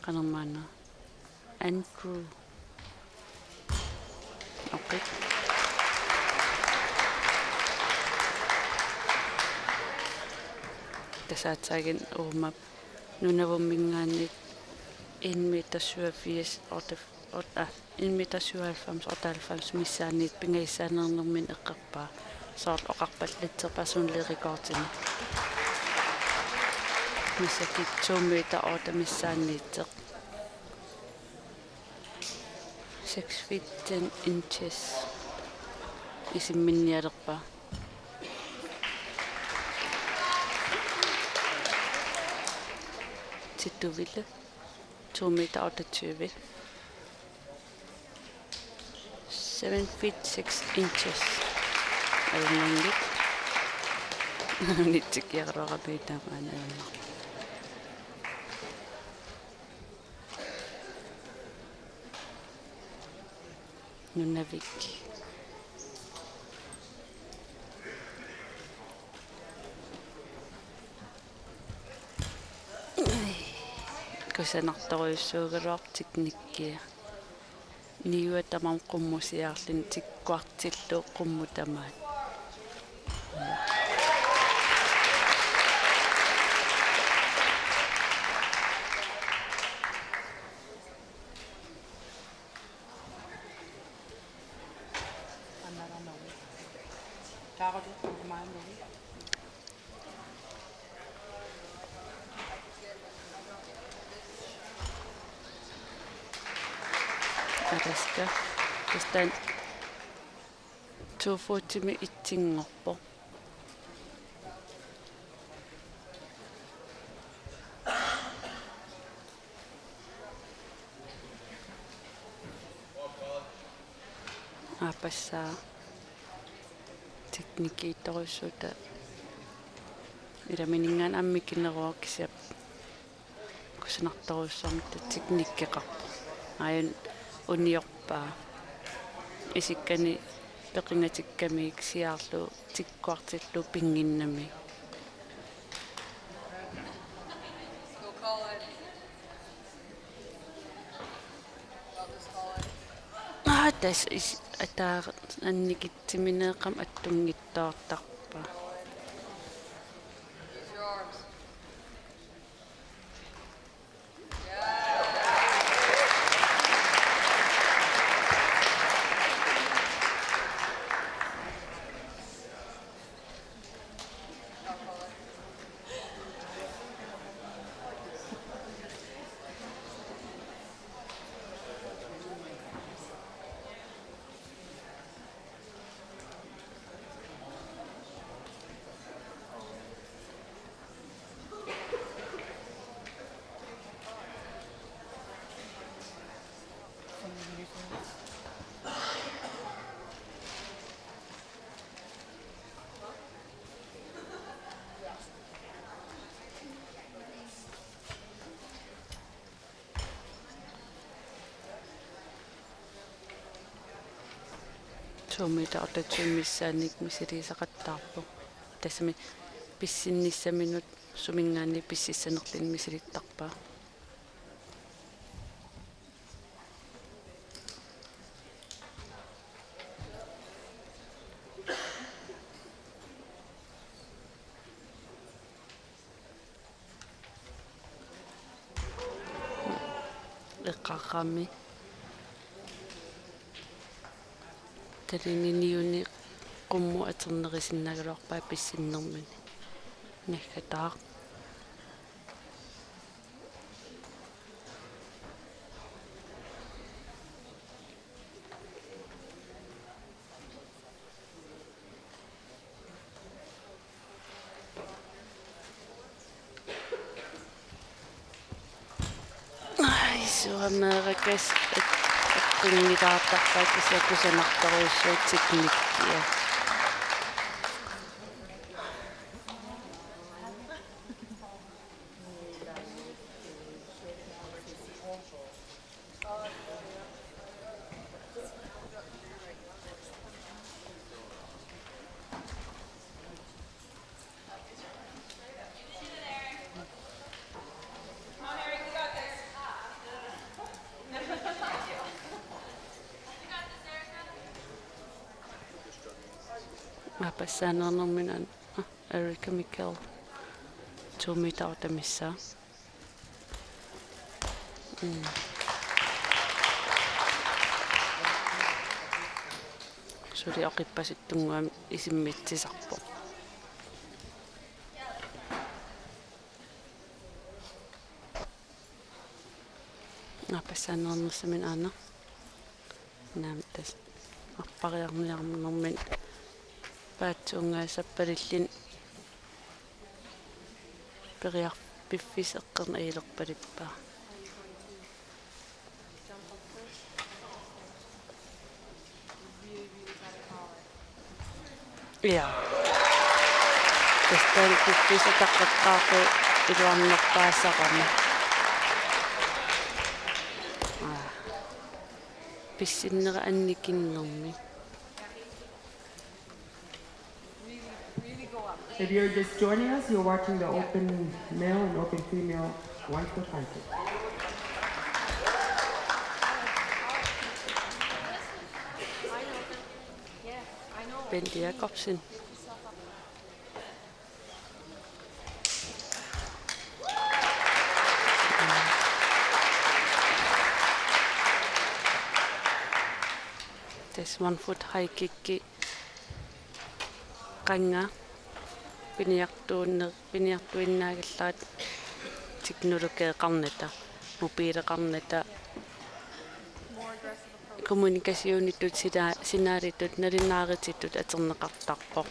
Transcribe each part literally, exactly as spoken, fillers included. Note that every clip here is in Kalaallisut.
Qanormaanna? Andrew. Okay. Tassa aatsaat uuma Nunavumminngaanniit en meter syvogfirs, otte, otte, ah, en meter syvoghalvfems, otteoghalvfems missaanniit pingajussaanerinnerminni eqqarpaa. Soorlu oqarpallatserpasunli rekordinik. Massakkut to meter otte missaanniittoq. Six feet ten inches. Isimminnialerpaa. Tituvile. To meter otteogtyve. Seven feet six inches. Ajunngit. Nitsikkiaraluarami taamaana ajunngit. Nunavik. Kusanartorujussuugaluarpoq teknikkia. Niua tamaat qummusiarluni tikkuartillugu qummut tamaat. Ataska. Tassa taanna to forty-mi itsinngorpoq. Aappassaa teknikkiittorujussuuvoq, ilaminingaanniit aamma mikineruvoq, kisianni kusanartorujussuarmik teknikkeqarpoq. Aajuna uniorpaa. Isikkani peqingatikkamiuk siaarlugu tikkuartillugu pinnginnamiuk. Aa, tassa is-, ataar annikitsimineeqqamik attunngitsoortarpaa. To meter otteogtyve missaannik misiliisaqattaarpoq. Tassami pissinnissaminut suminngaanniit pississanerluni misilittarpaa. Eqqaqqammi. Talini niuni qummut atornerisinnaagaluarpaa pissinnermini. Naggataaq. Ai, suameerakas at-, attunngilaartarpaa kisianni kusanartorujussuuvoq teknikkia. Aappassaaneernermini an-, ah, Erica Michael. To meter ottamissa. Mm. Suli oqippasittunnguamik isimmitsisarpoq. Aappassaaneernermini aana. Naamik tassa. Arpariarniarnermini paatsuunngaasappalilluni periar-, piffissaq eqqorneq ajulerpalippaa. Ja. Tassa taanna piffissaq utaqqeqqaartoq iluarnerpaasarami. Aa. Pissinnera annikinnermi. If you're just joining us, you're watching the open male and open female one foot high kick. Bente Jakobsen. Tassa one foot high kick qanga piniartuunner-, piniartuinnaagallaat teknologeeqarnata, mobileqarnata, kommunikationitut sila-, signalitut nalunaarutitut atorneqartarpoq.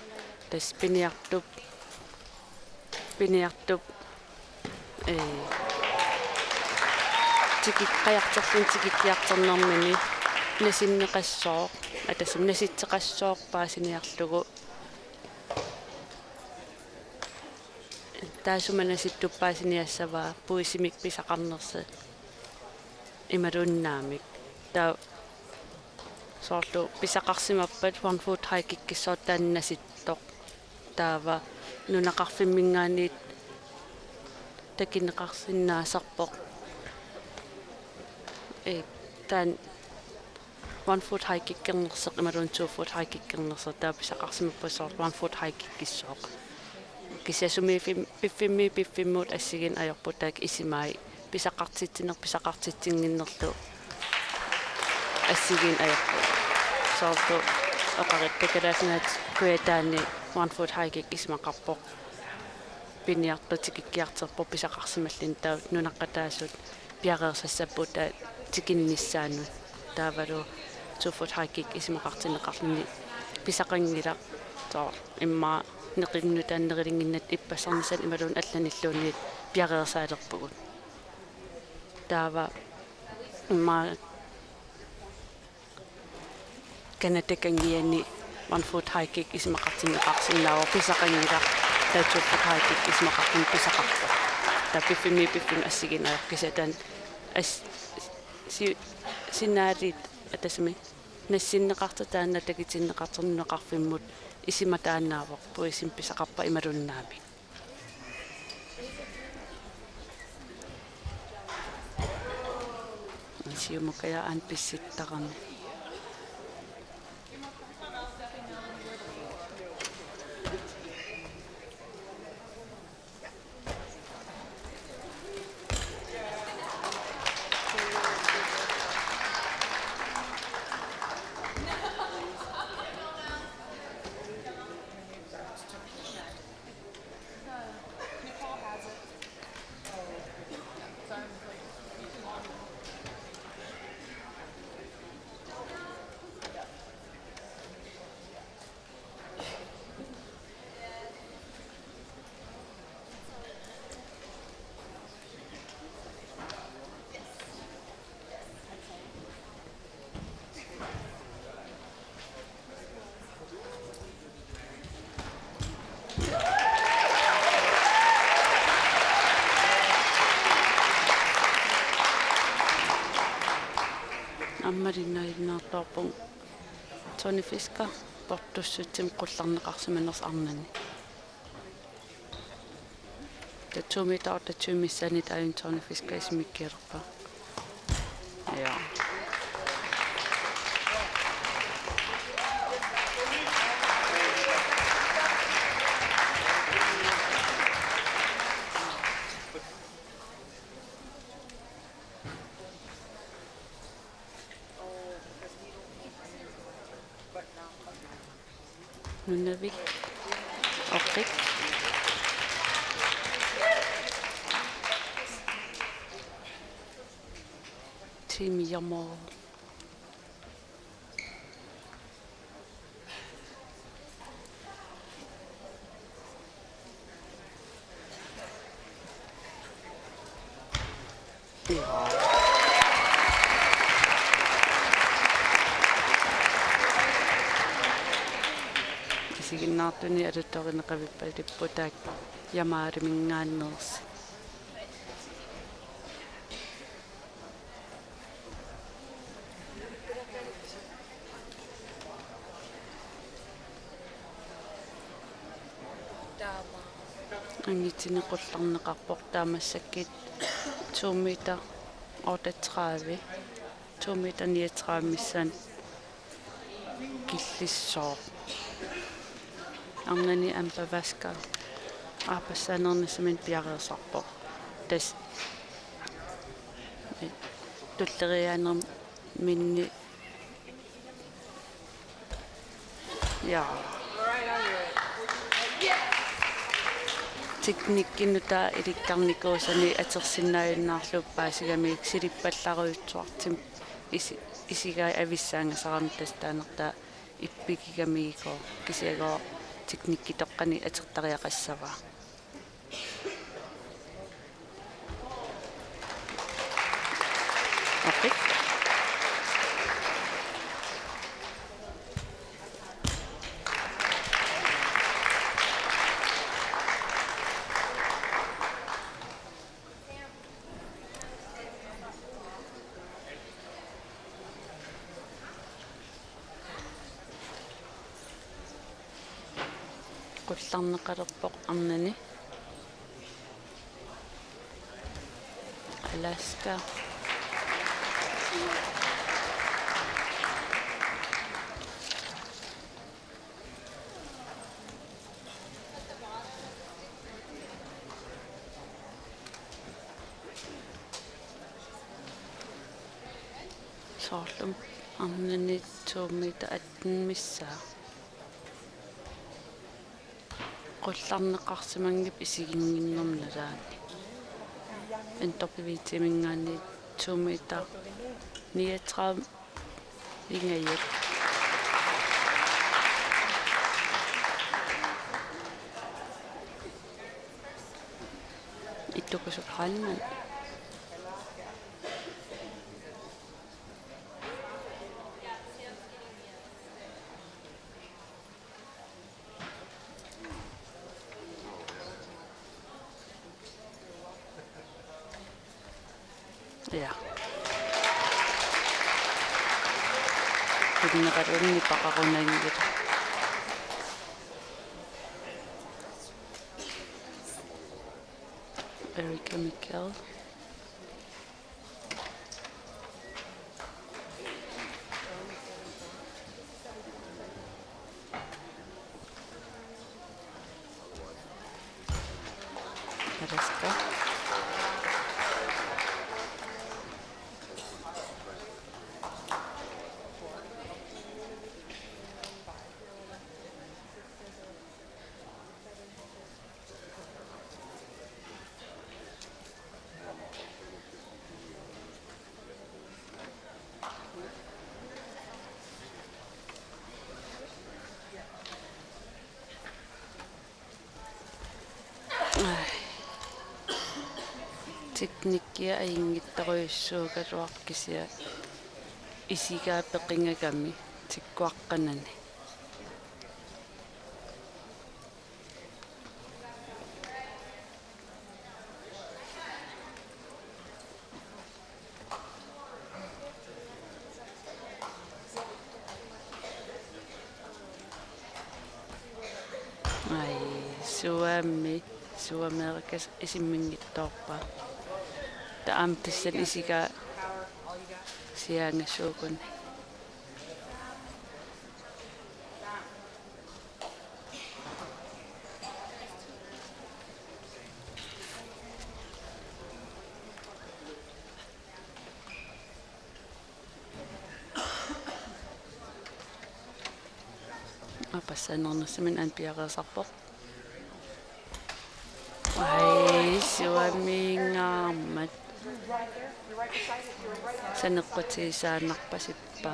Tassa piniartup, piniartup, ee, tikik-, qajartorluni tikikkiartornermini nasinneqassooq, atasim nasitseqassooq paasiniarlugu. Taassuma nasittup paasiniassavaa puisimik pisaqarnersi imaluunniit naamik. Taava soorlu pisaqarsimappat one foot high kickissaaq taanna nasittoq. Taava nunaqarfimminngaanniit takuneqarsinnaasarpoq. Ee, taanna one foot high kickernersoq imaluunniit two foot high kickernersoq taava pisaqarsimappat soorlu one foot high kickissaaq. Kisianni sumiiffim-, piffimmiit piffimmut assigiinneq ajorput taakku isumai pisaqartitsineq pisaqartitsinnginnerlu assigiinneq ajorput. Soorlu oqarit Kalaallit Nunaat Kujataani one foot high kick isumaqarpoq. Piniartup tikikkiartorpoq pisaqarsimalluni taava nunaqqataasut piareersassapput taava tikinnissaannut. Taavalu two foot high kick isumaqartinneqarluni pisaqanngilaq. Soorlu immaqa neqinut taanna nerilinnginnata ippassarnissaanut imaluunniit allanilluunniit piareersaalerpugut. Taava immaqa Canada kanngiani one foot high kick isumaqartinneqarsinnaavoq pisaqanngilaq, taava two foot high kick isumaqartinneq pisaqarpoq. Taava piffimmiit piffimmut assigiinneq ajorpoq kisianni taanna as-, si-, signaalit atasimavoq nassinneqartoq taanna takutinneqartoq nunaqarfimmut isumataannaavoq puisimik pisaqarpat imaluunniit naamik. Siumukajaa aamma pissuttarami. Aamma malinnaajunnaartoorpunga Tony Fisker portussutsimik qullarneqarsimanersoq arnani. Taava to meter otteogtyve missaanni taava Tony Fisker isumikkialerpaa. Ja. Nunavik. Oqit. Team Yamo. Isiginnaartuni alutorineqavippalippoq taakku Yamaaliminngaanneersut. Angitsineq qullarneqarpoq taamaassagit to meter otteogtredive, to meter niogtredive missaani killissooq. Arnani aamma Pavaska aappassaanernissaminut piareersarpoq. Tassa tulleriiaanerminni. Ja. Teknikkinut taava ilikkarnikuusani atorsinnaajunnaarlugu paasigamik silippallaarujussuartut isi-, isigai avissaanngasarami tassa taanertaa ippigigamigigooq kisianni teknikkitoqqanik atortariaqassavaa. Oqit. Qullarneqalerpoq arnani. Alaska. Soorlu arnani to meter atten missaa. Qullarneqarsimanngippat isiginnginnermi nalaani. N W T-minngaanniit to meter niogtredive ingajak. Ittukusuk Heilmann. Ja. Kunneqarunni paqarunanngilaq. Erika Mikkel. Alaska. Teknikkia ajunngitsorujussuugaluarpoq kisianni isigaa peqingagami tikkuaqqanani. Ai, Suami, Suamerika isimminngitsoorpaa. Taava aamma tassani isigaa siaangasuukuni. Aappaa Sannernissaminnik aamma piareersarpoq. Ai, suamiinngaarmat. Saneqqutigisaannarpasippa.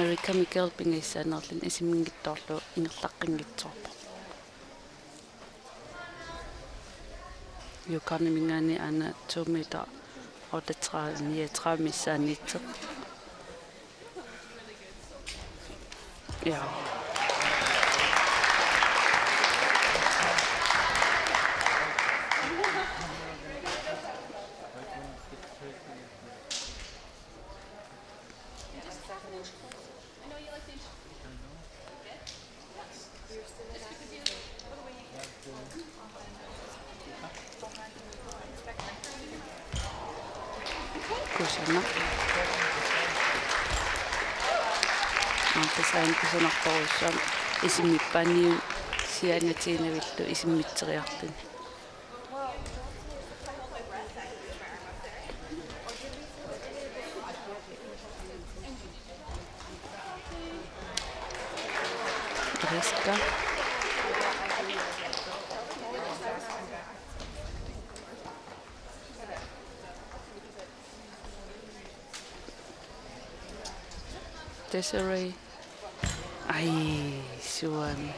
Erika Michael pingajussaanerluni isimminngitsoorlugu ingerlaqqinngitsoorpoq. Yukon-iminngaanniit aana to meter otteogtredive niogtredive missaaniittoq. Ja. Kusanaq. Aamma tassa kusanartorujussuarmik isimmippaaniit siaangatiinnavillu isimmitseriarluni. Alaska. Desiree. Ai, suami.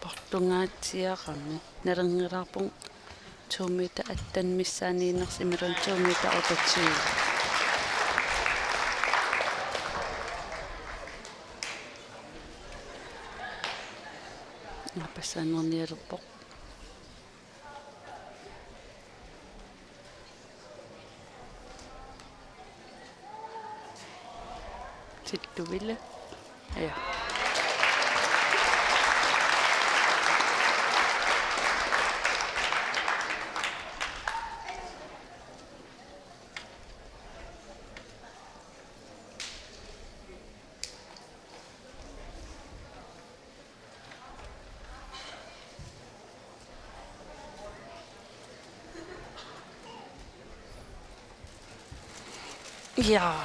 Portungaatsiarami. Nalornilaarpunga to meter atten missaaniinnersoq imaluunniit to meter otteogtyve. Napassaannernialerpoq. Tittuvile. Ja. Ja.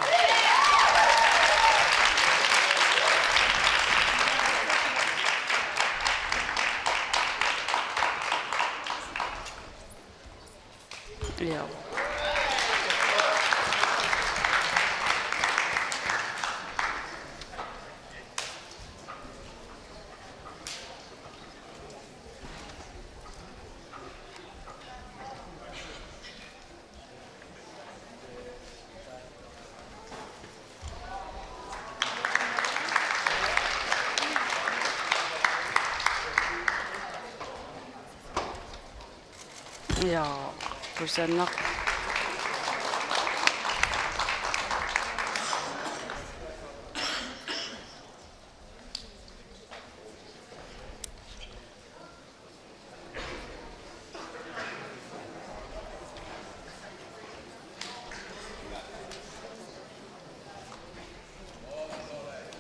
Ja. Ja, kusanaq.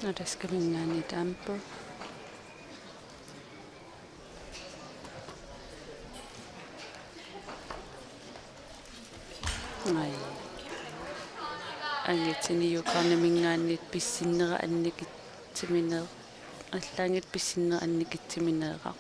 Alaskaminngaanniit Amber. Ai. Angitini Yukon-iminngaanniit pissinneq annikitsimineq. Allaanngitsoq pissinneq annikitsimineqarpoq.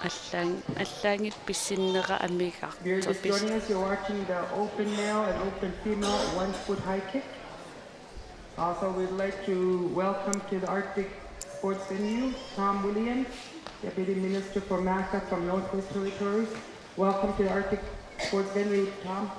Allaan-, allaanngilaq pissinnera amigartoq. If you're just joining us, you're watching the open male and open female one foot high kick. Also, we'd like to welcome to the Arctic Sports Venue, Tom Williams, Deputy Minister for Maka from Northwest Territories. Welcome to the Arctic Sports Venue, Tom.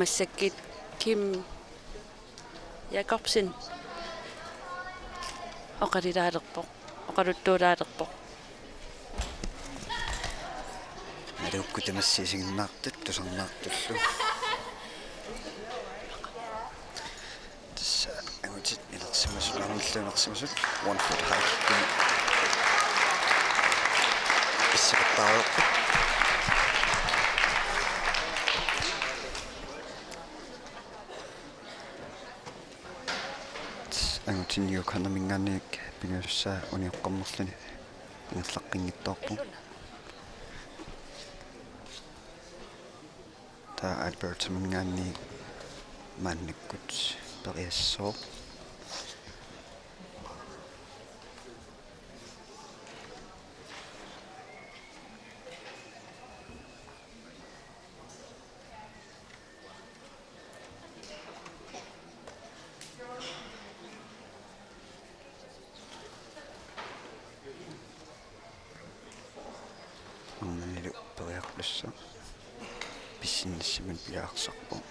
Massakkut Kim Jakobsen oqalilaalerpoq, oqaluttuulaalerpoq. Aluukkut tamassi isiginnaartut tusarnaartullu. Tassa angutit inersimasut, angullu inersimasut, one foot high kick. Issipattaarput. Angutit Yukon-iminngaanniit pingasussaa unioqqammerluni ingerlaqqinngitsoorpoq. Taava Albertaminngaanniit maannakkut periassooq. Arnanilu periarfissaq pissinnissamut piareersarpoq.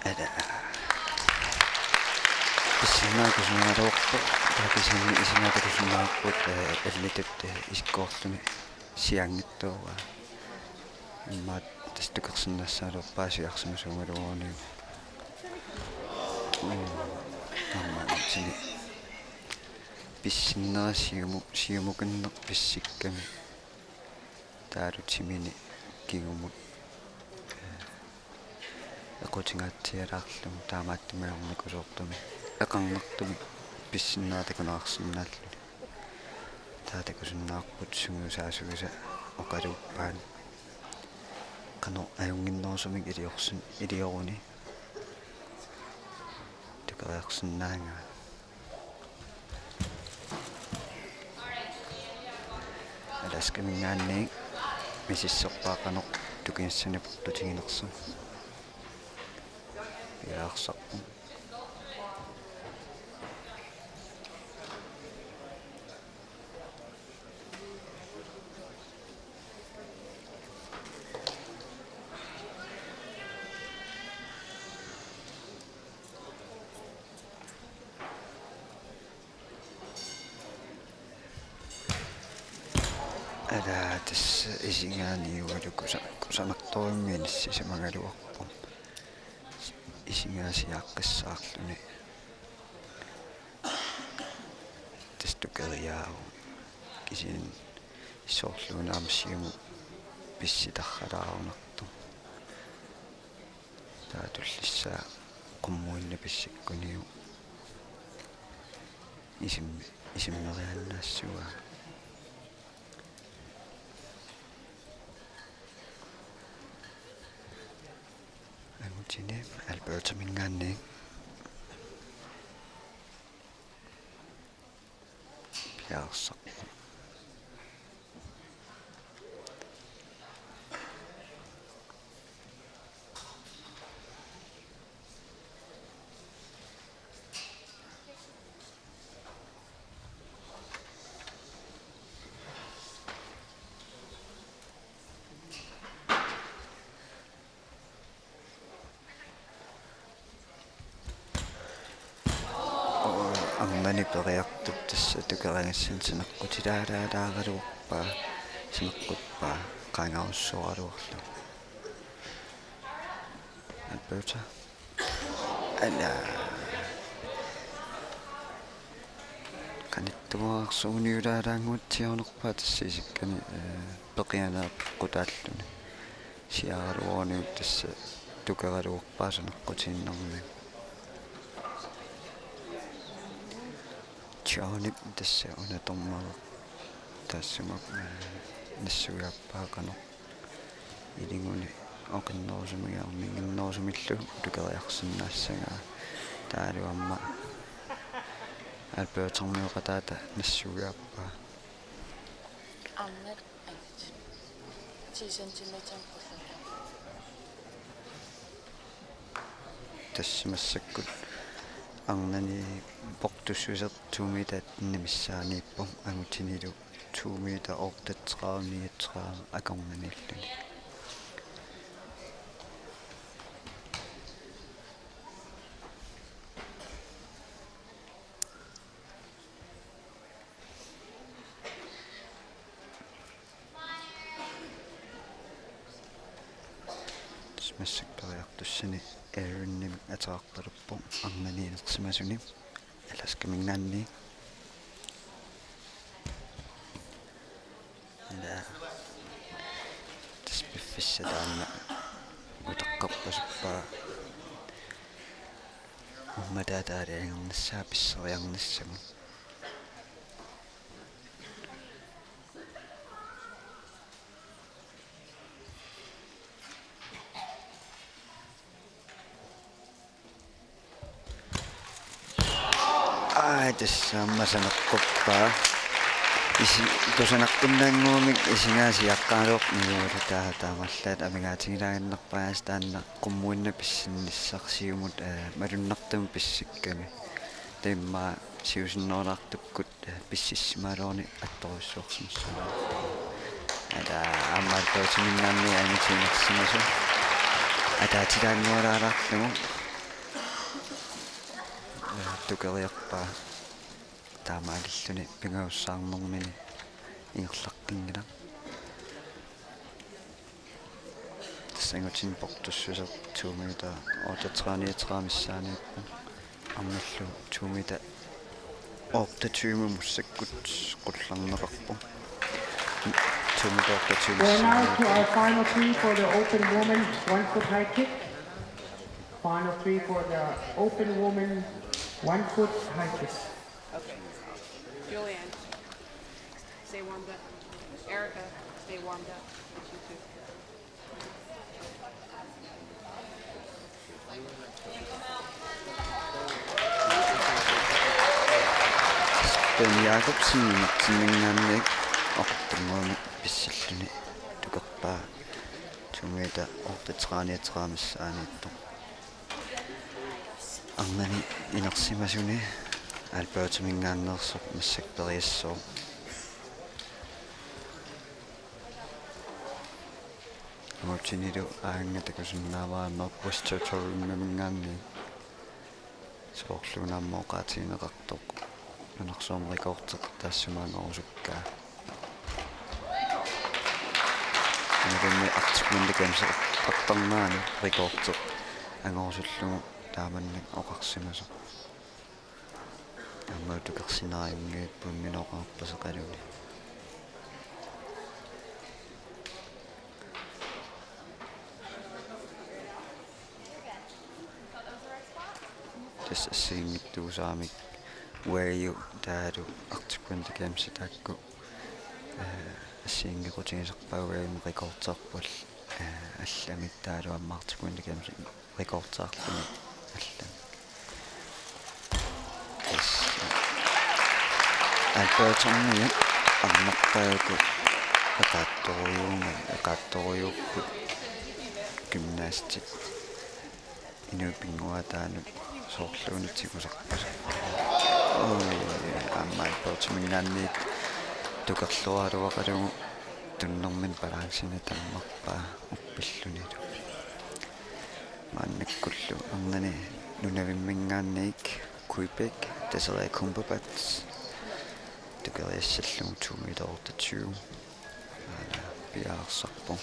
Ala. Pissinnaaqqusinnaalerpoq, taava pissinni isinnaaqqusisinnaapput, eh, allatut, eh, isikkoorluni siaanngitsoorpaa. Immaqa tassa tukersinnaassagaluarpaa silarsimasuugaluaruniuk. Mm. Taamaattumik. Pissinnera siumu-, siumukanneq pissikkami. Taavalu timini kingumut, eh, equtingaatsialaarlugu taamaattumik ajornakusoortumik. Eqarnertumik pissinnera takuneqarsinnaalluni. Taava takusinnaavarput sungiusaasuisa oqaluuppaat. Qanoq ajunnginnerusumik iliorsin-, ilioruni. Tukeriarsinnaanngilaq. Alaskaminngaanniit misissorpaa qanoq tukinissani portutiginersoq. Piareersarpoq. Ala tassa isigaaniugalu kusa-, kusanartorujussuarmik inissisimagaluarpoq. Isigaasiaaqqissaarluni. Tassa tukeriaavoq. Kisianni soorlu una aamma siumut pissitaqalaarunartoq. Taava tullissaa qummuinnaq pissakkuniuk isim-, isimmeriaannaassavaa. Angutini Albertaminngaanniit piareersarpoq. Arnani periartup tassa tukeragassanut saneqqutilaalaalaaraluarpaa, saneqquppaa, qaangarussooraluarlugu. Alberta. Ala. Qanit-, Tuarsuuniulaalaannguatsiarnerpaat tassa isikkani, eh, peqianaa peqqutaalluni. Siaraluaruniuk tassa tukeraluarpaa saneqqutiinnarniuk. Johnny tassa una dommerip taassuma, eh, nassuiaappaa qanoq ilinguni oqinnerusumigiarninginnerusumillu tukeriarsinnaassagaa, taavalu aamma Albertimioqataata nassuiaappaa. Arnat angit. Ti centimeter qulluta. Tassa massakkut arnani portussuseq to meter attenit missaaniippoq, angutinilu to meter otteogtredive niogtredive akornanniilluni. Massakkut periartussani Aaronimik ateqartalerpoq arnani inersimasuni Alaskaminngaanniit. Ila. Tassa piffissaq taanna utaqqerpasuppaa. Uummataa taaliagarnissaa pisseriarnissamut. Aa, tassa aamma saneqquppaa. Isi-, kusanartunnanngormik isigaasiaqqaaluaq niualutaa taamaallaat amigaatigilaannarpajaas taanna qummuinnaq pissinnissaq siumut, eh, malunnartumik pissikkami. Taava immaqa siusinnerulaartukkut, eh, pississimagaluaruni attorujussuarsimassaaq. Ila aamma Albertiminngaanniit angitiinersimasoq. Ataatilaanngualaalaarlugu. Eh, tukeriarpaa taamaalilluni pingajussaarnermini ingerlaqqinngilaq. Tassa angutini portussuseq to meter otteogtredive niogtredive missaaniippoq. Aammalu to meter otteogtyve massakkut qullarneqarpoq. To meter otteogtyve. We're now to our final three for the open woman one foot high kick. Final three for the open woman one foot high kick. Okay. Julianne, stay warmed up. Erica, stay warmed up. You too. Ben Jacobsen Martininngaanniit oqartunnguamik pissilluni tukerpaa to meter otteogtredive niogtredive missaaniittoq. Arnani inersimasuni Albertiminngaanneersoq massakkut periassooq. Angutinilu aanga takusinnaavara Northwest Territoryminngaanniit. Soorluuna aamma oqaatigineqartoq nunarsuarmi rekordi taassuma angorusukkaa. Imaluunniit Arctic Winter Games artarnaani rekordi angorusullugu taamannak oqarsimasoq. Aamma tukersinnaajunngippunni oqarpaseqaluni. Tassa assigiinngitsuusaramik uagut taavalu Arctic Winter Games taakku, eh, assigiinngequtigisarpaat uagummi rekorderput, eh, allamik taavalu aamma Arctic Winter Games rekorderluni allamik. Tassa Albertimiut arnarpaagu eqaatsorujuummata, eqaatsorujuupput gymnastit inuit pinnguaataannut soorluuna tigusarpasut. Oj, aamma Albertiminngaanniit tukerluaraluaqalugu tunnermini balanceni tammarpaa uppillunilu. Maannakkullu arnani nunavimminngaanniit Quebec, Desiree Cumberbatch, tukeriassallugu to meter otteogtyve. Aana piareersarpoq.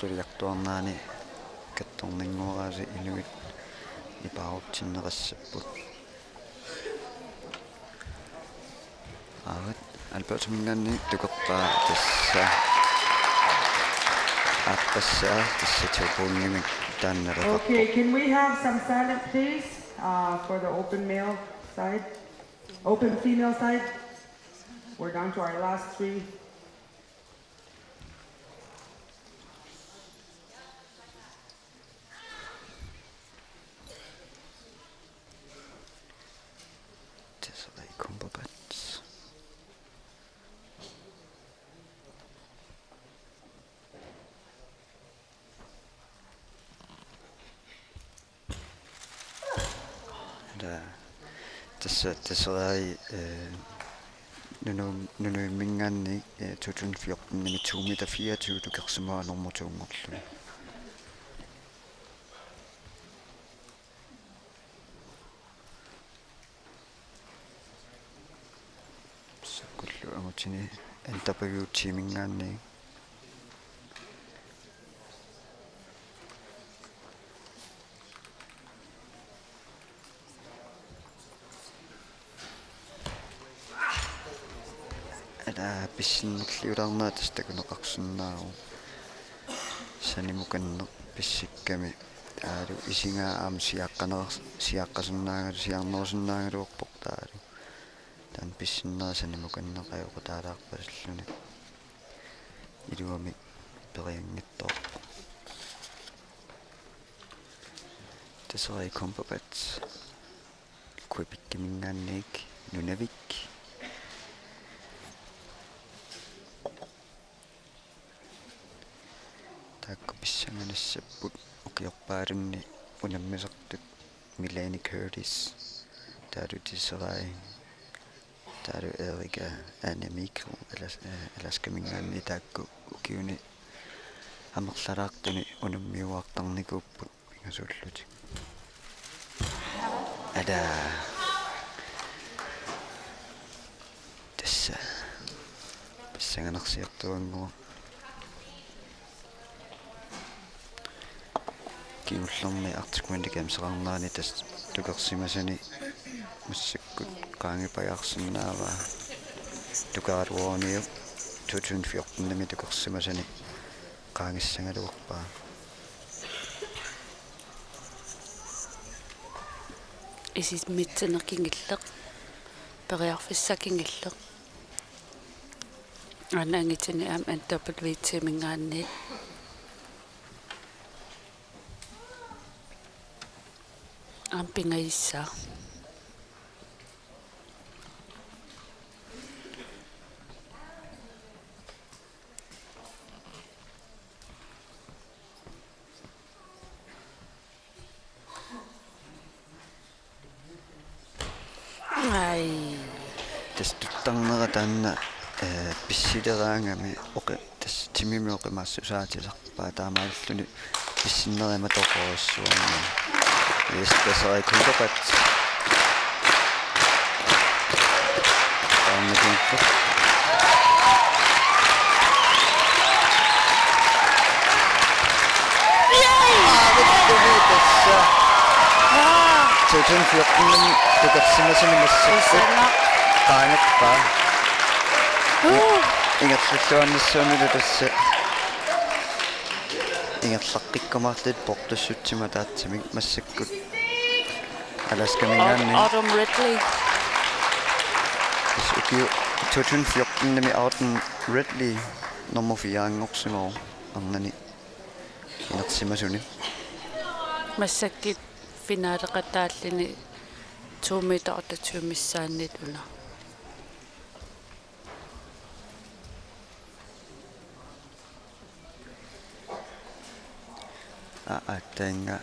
Suliartuarnerani kattorninnguaraasi inuit nipaarutsinneqassapput. Aavat Albertaminngaanniit tukerpaa tassa aappassaa tassa to pointimik taanna naleqarpoq. Okay, can we have some silence, please, uh, for the open male side? Open female side? We're down to our last three. Desiree Kumperbutz. Ila tassa Desiree, eh, Nunu-, Nunumminngaanniit, eh, to tusind fjorten-imi to meter fireogtyve tukersimavaa nummer to-nngorluni. Massakkut angutini N W T-minngaanniit. Ila pissinnerliulaarnera tassa takuneqarsinnaavoq. Sanimukanneq pissikkami taavalu isigaa aamma siaqqaneqar-, siaqqasinnaagalu siaarnerusinnaagaluarpoq taavalu. Taanna pissinneq sanimukanneq ajoqutaalaarpasilluni. Iluamik perianngitsoorpoq. Desiree Kumperbutz Quebeciminngaanniit Nunavik. Taakku pissanganassapput ukiorpaalunni unammisartut Milani Curtis, taavalu Desiree, taavalu Erika Anne Mikkel Alas-, eh, Alaskaminngaanniit, taakku ukiuni amerlalaartuni unammiuaartarnikuupput pingasuullutik. Ila. Tassa pissanganarsiartuannguaq. Kingullermi Arctic Winter Games-eqarnerani tassa tukersimasani massakkut qaangipajaarsinnaavaa. Tukaraluaruniuk to tusind fjorten-imi tukersimasani qaangissagaluarpaa. Isimmitsineq kingulleq. Periarfissaq kingulleq. Aana angutini aamma N W T-minngaanniit. Aamma pingajussaaq. Ai. Tassa tuttarnera taanna, eh, pissileraangami oqi-, tassa timimi oqimaassusaatilerpaa taamaalilluni pissinnerit aamma toqorujussuarmata. Yes, Desiree Kumperbutz. Taanna kingulleq. Aavittumi tassa. To tusind fjorten tukersimasani massakkut qaangerpaa. Ingerlalluarnissaanut tassa ingerlaqqikkumaartut portussutsimaataatsimik massakkut Alaskaminngaanniit. Autumn Ridley. Tassa ukiu-, to tusind fjorten-imi Autumn Ridley nummer fire-nngorsimavoq arnani inersimasuni. Massakkut finaleqataalluni to meter otteogtyve missaanniit una. Aa, aatsaannga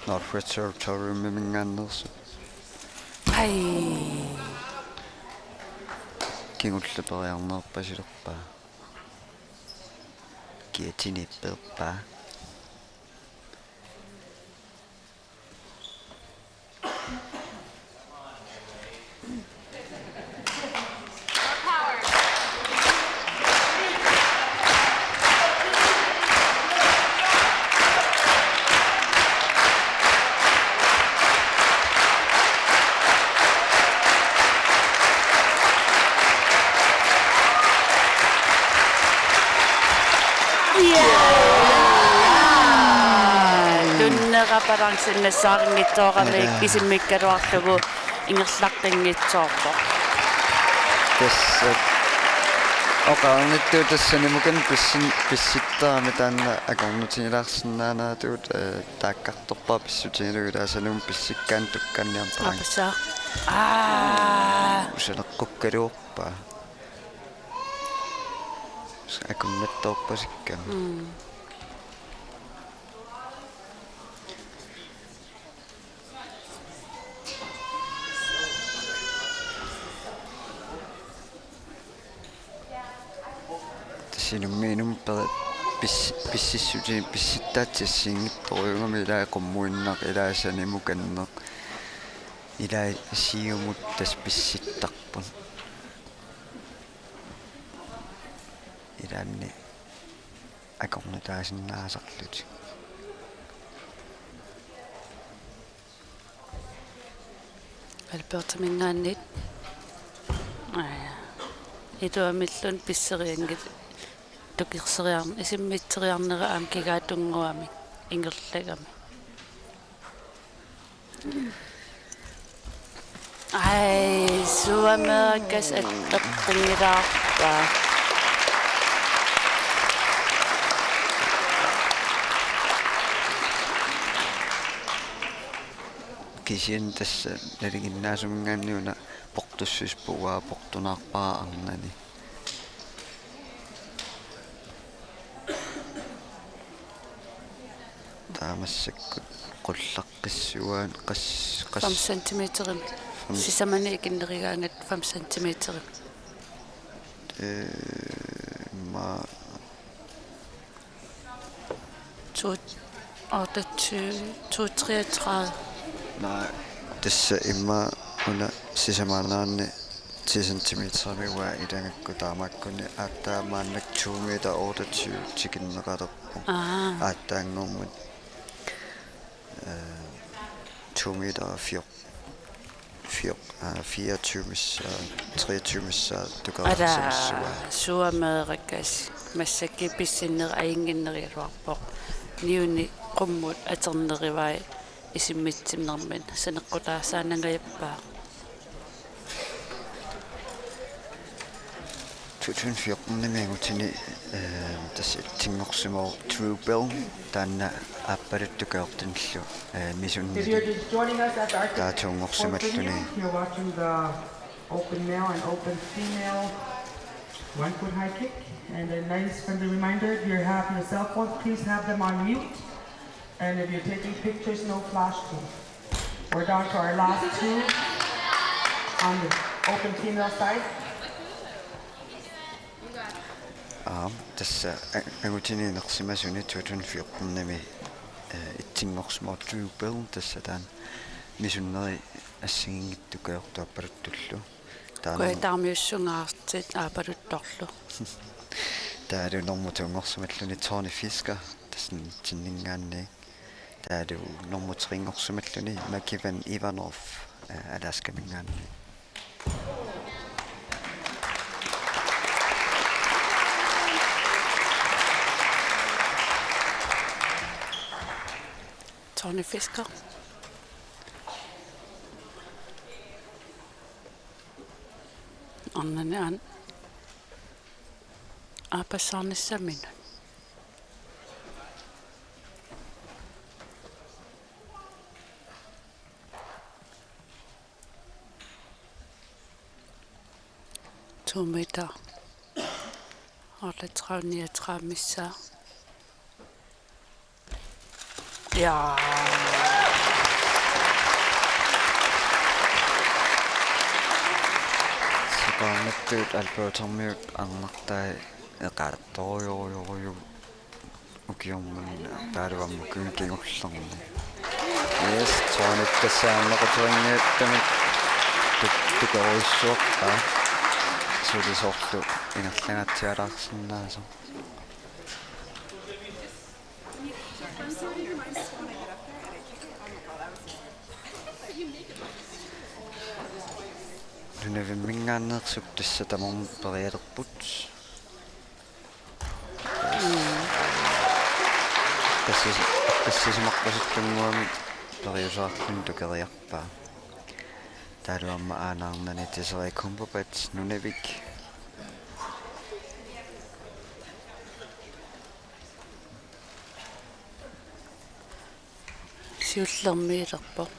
Northwest Territory-minngaanneersoq. Ai. Kingulleq periarneerpasilerpaa. Kiatini peerpaa. Balanceersinnassaanngitsoorami. Ila. Isimmikkaluarlugu ingerlaqqinngitsoorpoq. Tassa oqarnittut tassanimukan pissin-, pissittarami taanna akornutigilaarsinnaanaatut, eh, taakkartorpaa pissutigalugu ilaa sanimut pissikkaanni tukkanniarpara. Aapassaa. Aa. Usaneqqukkaluorpaa. Akornattoorpasikka. Mm. Tassa inummit inummut peri-, pis-, pississuti-, pissittaatsiassiinngitsorujuugami ilaa qummuinnaq, ilaa sanimukanneq, ilaa siumut tassa pissittarput. Ilaanni akornutaasinnaasarlutik. Albertaminngaanniit. Aa. Iluamilluunniit pisserianngil-, tukerseriarn-, isimmitseriarnera aamma kigaatunnguamik ingerlagami. Ai, suameerakasiit attoqqinnilaarpaa. Kisianni tassa nalinginnaasuminngaanniit una portussuserput, uanga portunaarpara arnani. Taava massakkut qullaqqissuaat qas-, qas-, fem centimeterimik. Fem. Sisamani ikinnerugaangat fem centimeterimik. Eh, ma- To otteogtyve, to treogtredive. Naa, tassa immaqa una sisamaannaanni ti centimeterimik uanga ilagakku, taamaakkuni aatsaat maannakkut to meter otteogtyve tikinneqalerpoq. Aa. Aatsaanngormat, eh, to meter fjorten. Fjor-, aa, fireogtyve missaat, treogtyve missaat. Ala, tukaarsimassuaa. Suameerakasiit massakkut pissinneq ajunnginnerugaluarpoq. Niuni qummut atornerivai isimmitsinermini saneqqutaassaanangajappaa. To tusind fjorten-imi angutini, eh, tassa etsinngorsimavoq Drew Bell, taanna aappaluttoq kajortinillu, eh, misunneri. If you're just joining us at the Arctic Airport venue, you're watching the open male and open female one foot high kick. And a nice friendly reminder, if you have your cell phones, please have them on mute. And if you're taking pictures, no flash, please. We're down to our last two on the open female side. Aap, tassa a-, angutini inersimasuni to tusind fjorten-imi, eh, etsinngorsimavoq Drew Bell, tassa taanna misunneri assigiinngitsut kajortut aappaluttullu. Taanna Kujataamiussungaartit aappaluttorlu. Taavalu nummer to-nngorsimalluni Tony Fisker, tassa nitsinninngaanniit. Taavalu nummer tre-nngorsimalluni Makivan Ivanov, eh, Alaskaminngaanniit. Tony Fisker. Arnani aana aappassaarnissaminut. To meter. Otteogtredive niogtredive missaa. Ja. Sipaarnittut Albertermiut arnartai eqaartorujorujoruju ukiormanna taavalu aamma ukiuni kingullerni. Yes, Tony tassa aamma quturingiuttami tuk-, tukerujussuarpaa. Suli soorlu ingerlangaatsialaarsinnaasoq. Nunavimminngaanneersup tassa tamarmik perialerput. Mm. Eqqissis-, eqqissisimaqqasunnguamik periuseqarluni tukeriarpaa. Taavalu aamma aanaarnani Desiree Kumperbach, Nunavik. Siullermik ilerpoq.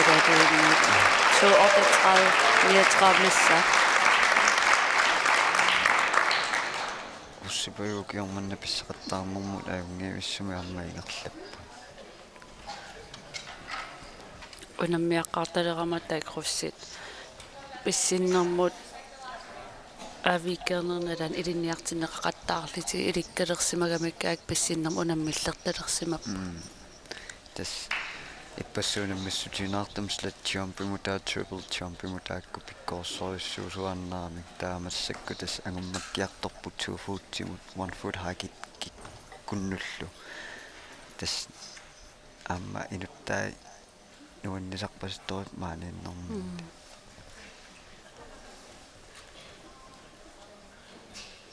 Toogtredive, niogtredive missaa. Russip ukioq manna pisseqattaarnermut ajunngivissumik aamma ingerlapput. Unammiaqqaartalerama taakku russit pissinnermut aaviikkeernermi nalaani ilinniartinneqaqattaarlutik ilikkalersimagamikku aak pissinnermut unammillertalersimapput. Mm. Tassa ippassuit unammissutiinnartumik slat jumpimut taava triple jumpimut taakku pikkorissorujussuusuaannarami. Taava massakkut tassa angummakkiartorput two footimut one foot high kick-, kikkunnullu. Tassa aamma inuttai nuannisarpasittorit maaniinnermi. Mm.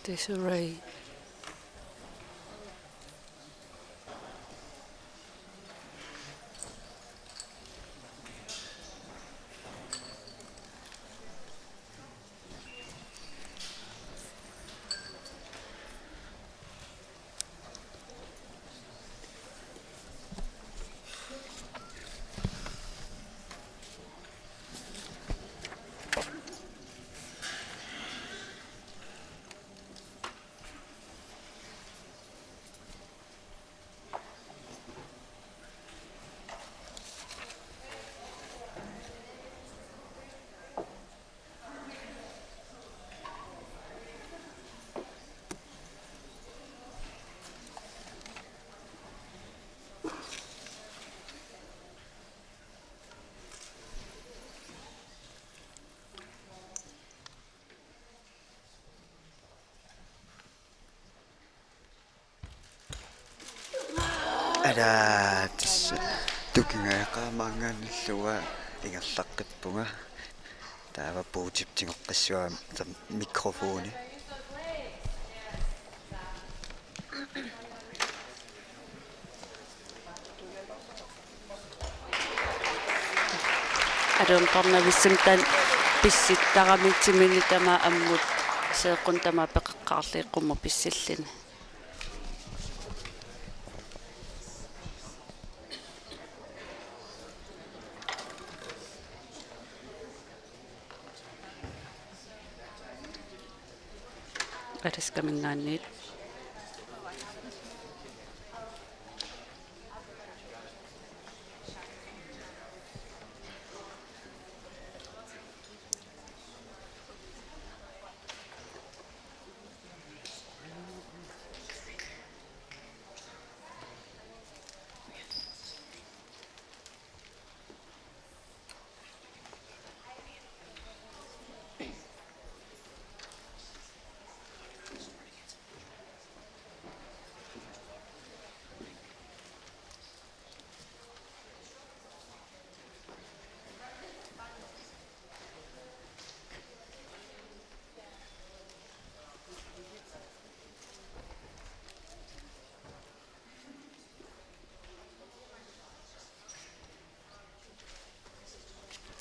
Desiree. Alaa, tassa tukingajaqaamaanngaanniillugu ingerlaqqippunga. Taava puutip tigoqqissuara mikrofoni. Aluunniit pissimmat taanna pissittarami timini tamaat ammut seeqqunnut tamaat peqeqqaarluni qummut pissilluni. Alaskaminngaanniit.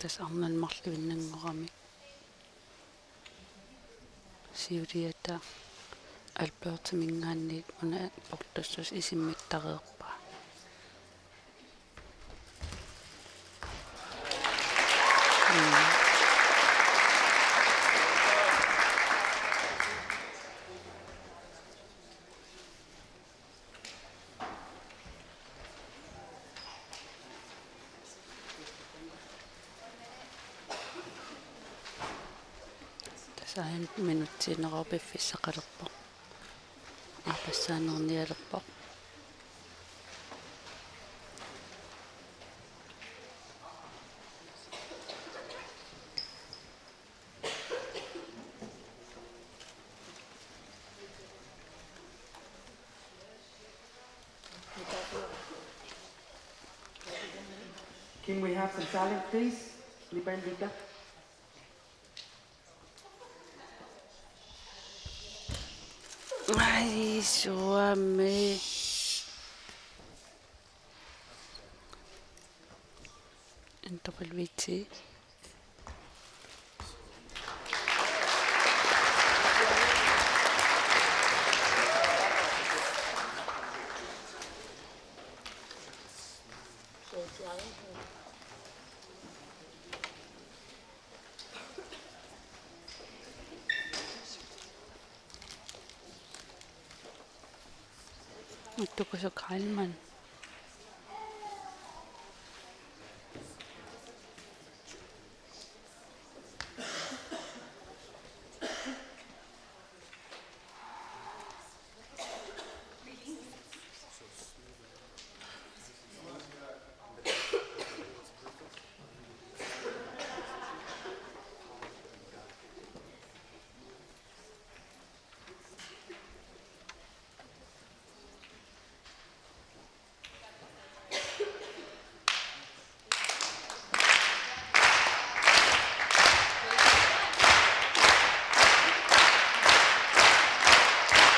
Tassa arnat marluinnanngoramik. Siuliata Albertaminngaanniit una portussus isimmittareerpaa. Mm. Tassa aajuna minutsiinnera piffissaqalerpoq. Aappassaannernialerpoq. Can we have some silence, please? Anybody leave that? Ai, Suami. N W T. Ittukusuk Heilmann.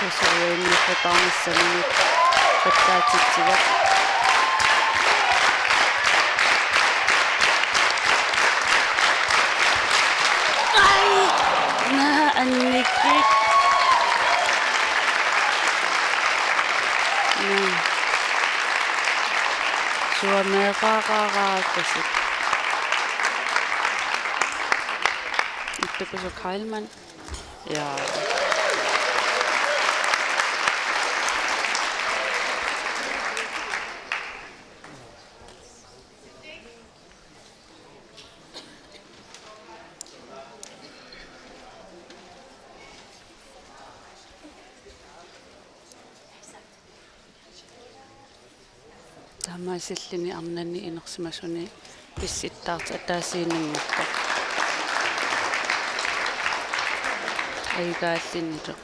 Tassa uani qutaarnissamut qattaatitsivat. Ai! Naa annikkik. Naa. Suameeqaaqaaraakasik. Ittukusuk Heilmann. Ja. Taamaasilluni arnani inersimasuni pissittaartoq ataasiinnanngorpoq. Ajugaallunilu.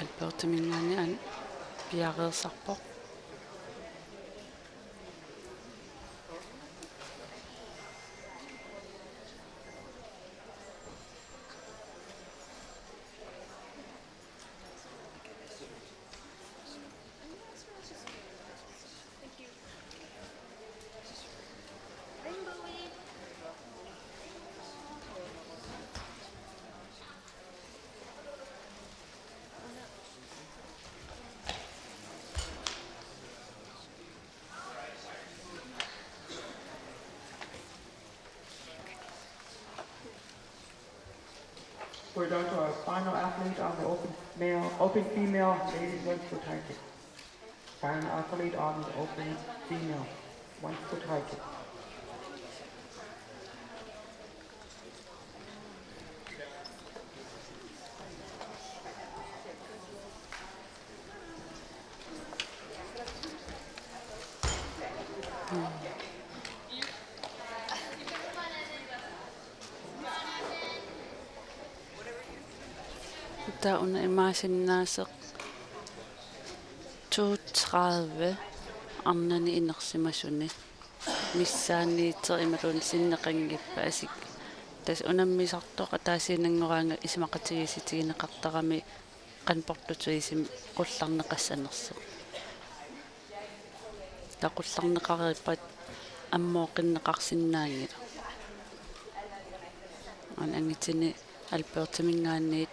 Albertiminngaanniit aamma piareersarpoq. We're down to our final athlete on the open male, open female, ladies, one foot high kick. Final athlete on the open female, one foot high kick. Taava una imaassinnaasaq to tredive arnani inersimasuni missaanniittoq imaluunniit sinneqanngippat asik. Tassa unammisartoq ataasiinnanngoraangat isumaqatigiissutigineqartarami qanoq portutuisimi qullarneqassanersoq. Taava qullarneqareerpat ammooqqinneqarsinnaanngilaq. Aana angitini Albertiminngaanniit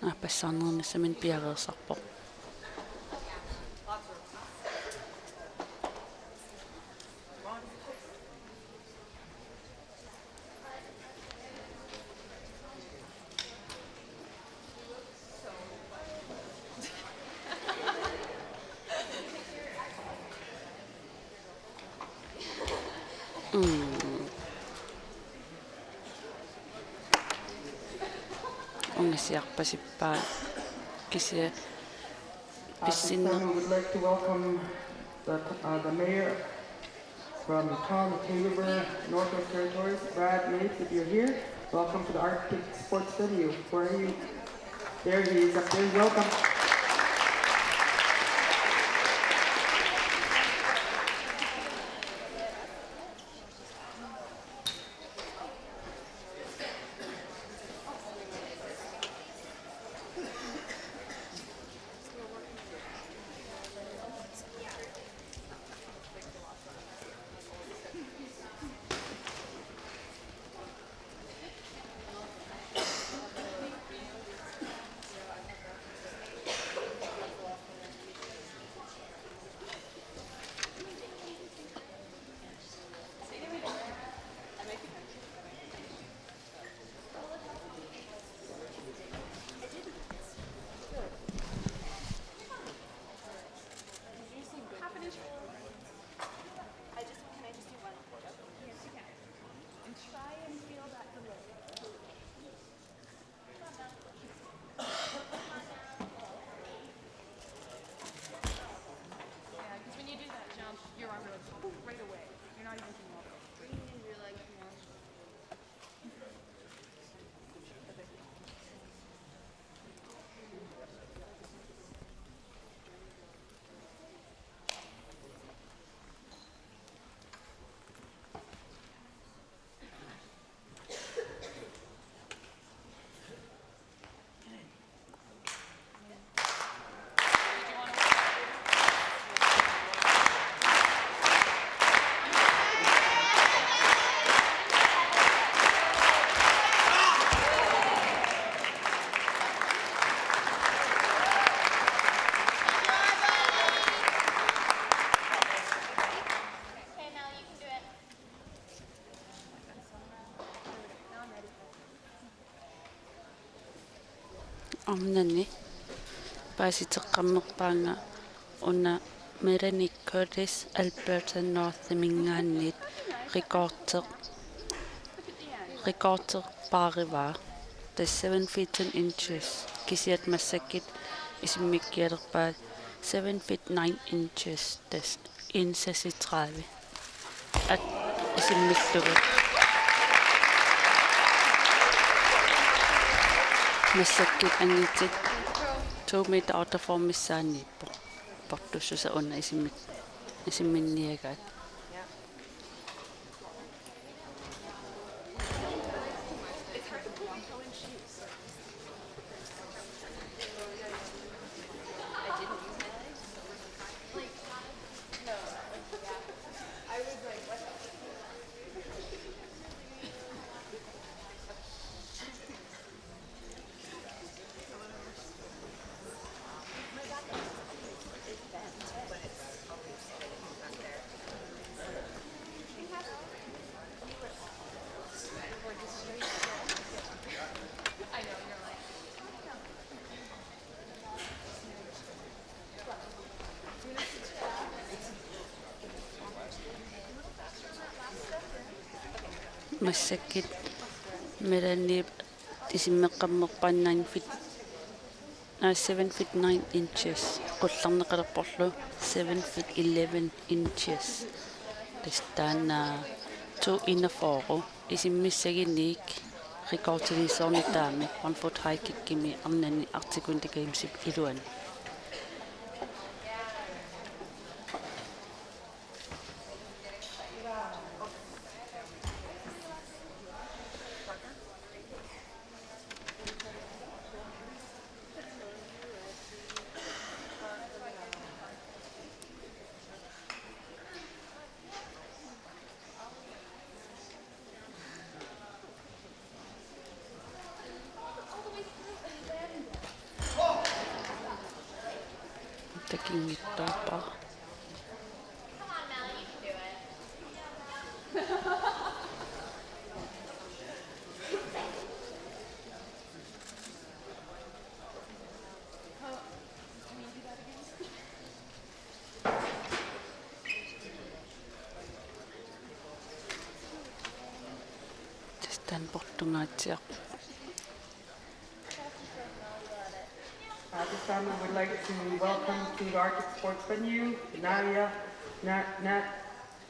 aappassaarnerunissaminnik piareersarpoq. siarpasippaa kisianni At this time, we would like to welcome the, uh, the mayor from Tonga, Tay River, Northwest Territories, Brad Yates, if you're here. Welcome to the Arctic Sports Venue. Where are you? There he is up there. Welcome. Arnani paasiteqqammerpaanga una Melanie Curtis Alberta Northiminngaanniit rekorder-, rekorderpaarivaa, tassa seven feet ten inches, kisianni massakkut isimmikkialerpaat seven feet nine inches, tassa en seksogtredive. At isimmillugu. Massakkut angutit to meter otteogfyrre missaanniippoq. Portussuseq una isimmi-, isimminniagaat. Massakkut Melanie isimmeqqammerpaa nine feet, aa, seven feet nine inches. Qullarneqalerporlu seven feet eleven inches. Tassa taanna to enogfyrre. Isimmissagunik rekordiliisoornitaamik one foot high kickimi arnani Arctic Winter Gamesip iluani. Takinngitsoorpara. Tassa taanna portungaatsiarpoq. Time, we would like to welcome to the Arctic Sports Venue, Naja Na- Na-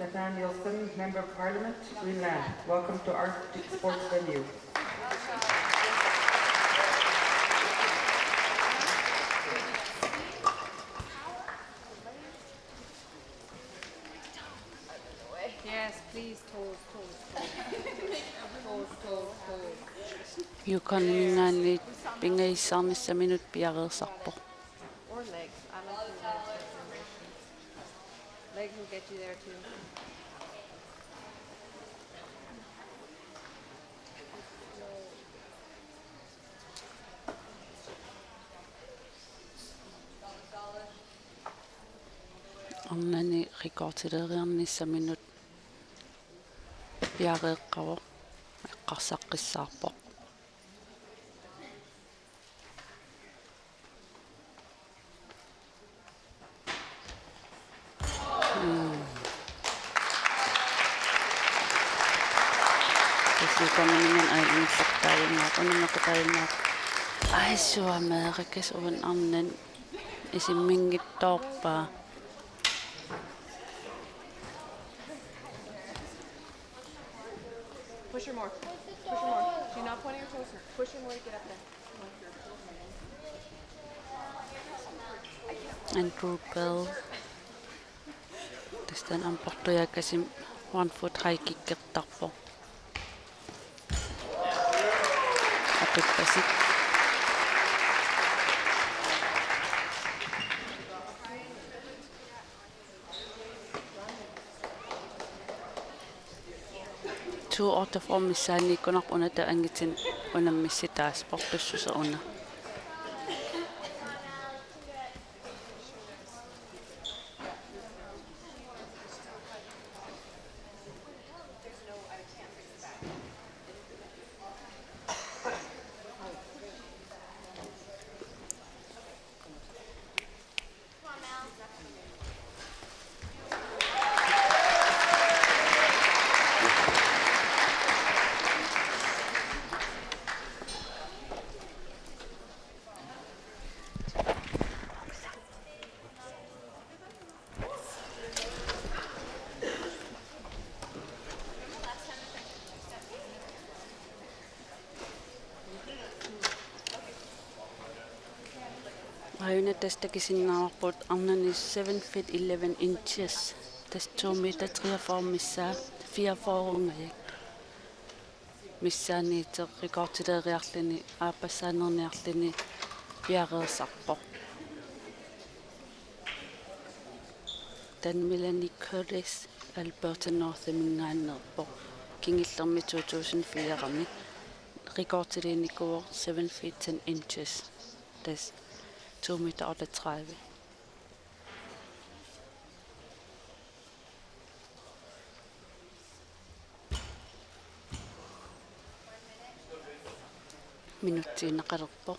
Nathanielsen, Member of Parliament, Greenland. Welcome to Arctic Sports Venue. Yes, please, toes, toes, toes. Toes, toes, toes. Yukonimingaanniit pingajussaanissaminut piareersarpoq. Or legs. I like the legs recommendation. Legs will get you there too. Arnani rekordileeriarnissaminut piareeqqavoq, eqqarsaqqissaarpoq. Mm. Tassa Yukonimingaanniit ajunngisattaajunnaarpoq, unammequtaajunnaarpoq. Ai, suameerakas uan arnat isimminngitsoorpaa. Push her more. Push her more. She's not pointing her toes. Push her more to get up there. Andrew Bell. Tassa taanna aamma portujaakasimi one foot high kickertarpoq. Oqippasik. Two otteogfyrre missaanniikkunarpoq una, taava angutinut unammissutaassaaq, portussuseq una. Aajuna tassa takusinnaavarput arnani seven feet eleven inches, tassa to meter treogfyrre missaa, fireogfyrre-ngajak. Missaanniittoq rekordileeriarluni, aappassaanerniarluni piareersarpoq. Taanna Melanie Curtis, Alberta Northiminngaanneerpoq. Kingullermi to tusind fire-mi. Rekordiliinnikuuvoq seven feet ten inches. Tassa to meter otteogtredive. Minutsiinnaqalerpoq.